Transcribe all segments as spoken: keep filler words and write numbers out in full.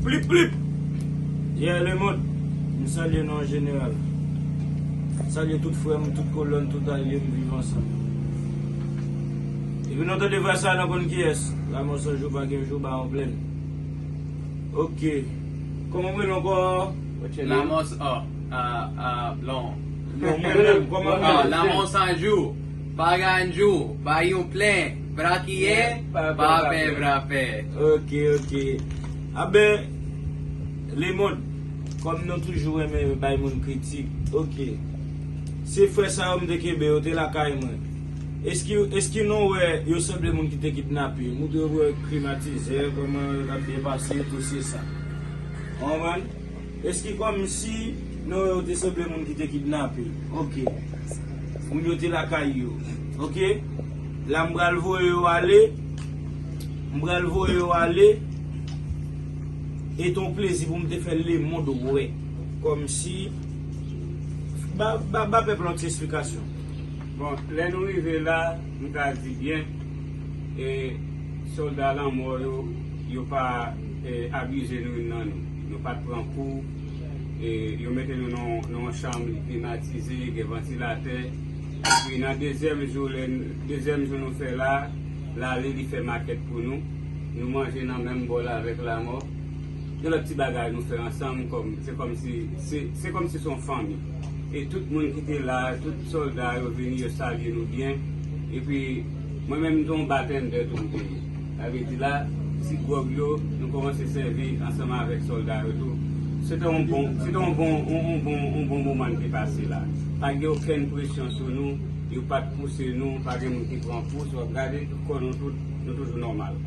Plip, plip! Yeah, lemonn, m salye nou an jeneral. M salye tout frè m, tout kolòn, tout alye m viv ansanm. Epi nou tande vwa sa, nou konn kiyès. Lanmò san jou, pa gen jou, ba yon plèn. Ok. Kòman w rele ankò? What's your name? Lanmò s-, oh, ah, ah, non. Non, mwen menm, kòman w rele? Ah, lanmò san jou. Pa gen jou, ba yon plèn. Brakiye, pa pè, pa pè. Ok, ok. Aben, lemonn, kòm nou toujou renmen bay moun kritik, ok. Se frè sa yo m te kenbe, yo te lakay mwen. Eski, eski nou wè yo sanble moun ki te kidnape? Nou te wè klimatizè, kòman yo t ap byen pase, tout se sa. Ou konprann? Eski kòmsi nou wè yo te sanble moun ki te kidnape? Ok. Moun yo te lakay yo. Ok. La m pral voye yo ale. M pral voye yo ale. E te yon plezi pou m te fè lemonn wè. Kòmsi. Ba, ba, ba pèp la yon ti esplikasyon. Bon, lè nou rive la, m ka di byen, e sòlda lanmò yo, yo pa, e, abize nou youn nan nou. Nou pa t pran kou, e yo mete nou nan, nan yon chanm li klimatize, gen vantilatè. Epi nan dezyèm jou, lè n-, dezyèm jou nou fè la, l ale, li fè makèt pou nou. Nou manje nan menm bòl avèk lanmò. Gen lòt ti bagay nou fè ansanm, kòm, se kòmsi, se, se kòmsi se yon fanmi. E tout moun ki te la, tout sòlda yo vini, yo salye nou byen. Epi, mwen menm, m te yon batendè tou m te ye. Sa vle di la, ti gwòg yo, nou kòmanse sèvi ansanm avèk sòlda yo tou. Se te yon bon, se te yon bon, yon, yon bon, yon bon moman n te pase la. Pa gen okenn presyon sou nou, yo pa t pouse nou, pa gen moun ki pran pous, w ap gade, tout kò nou tout, nou toujou nòmal.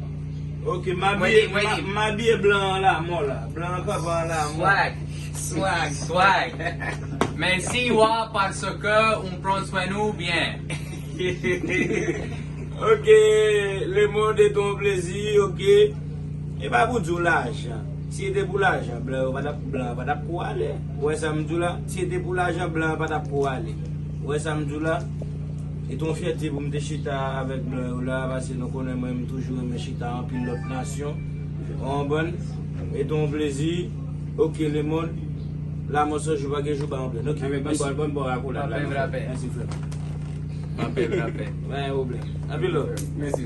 Ok, m abiye, m a-, m abiye blan an la, mò la. Blan an kanpe an la, mò. Swag, swag, swag. Mèsi, wa, paske ou pran swen nou byen. Ok, lemonn, e te yon plezi, ok. E pa pou di w lajan. Si se te pou lajan, blan yo pa t ap, blan yo pa t ap kou ale. Ou wè sa m di w la? Si se te pou lajan, blan yo pa t ap kou ale. Ou wè sa m di w la? E te yon fyète pou m te chita avèk blan yo la, paske nou konnen mwen, m toujou renmen chita anpil lòt nasyon. Ou konprann? E te yon plezi. Ok, lemonn. Lanmò san jou, pa gen jou, ba yon plèn. Ok, mèsi. Bon, bon, bon, akolad la. Mèsi, frè. Anpil rapè. Pa gen pwoblèm. Anpil love. Mèsi.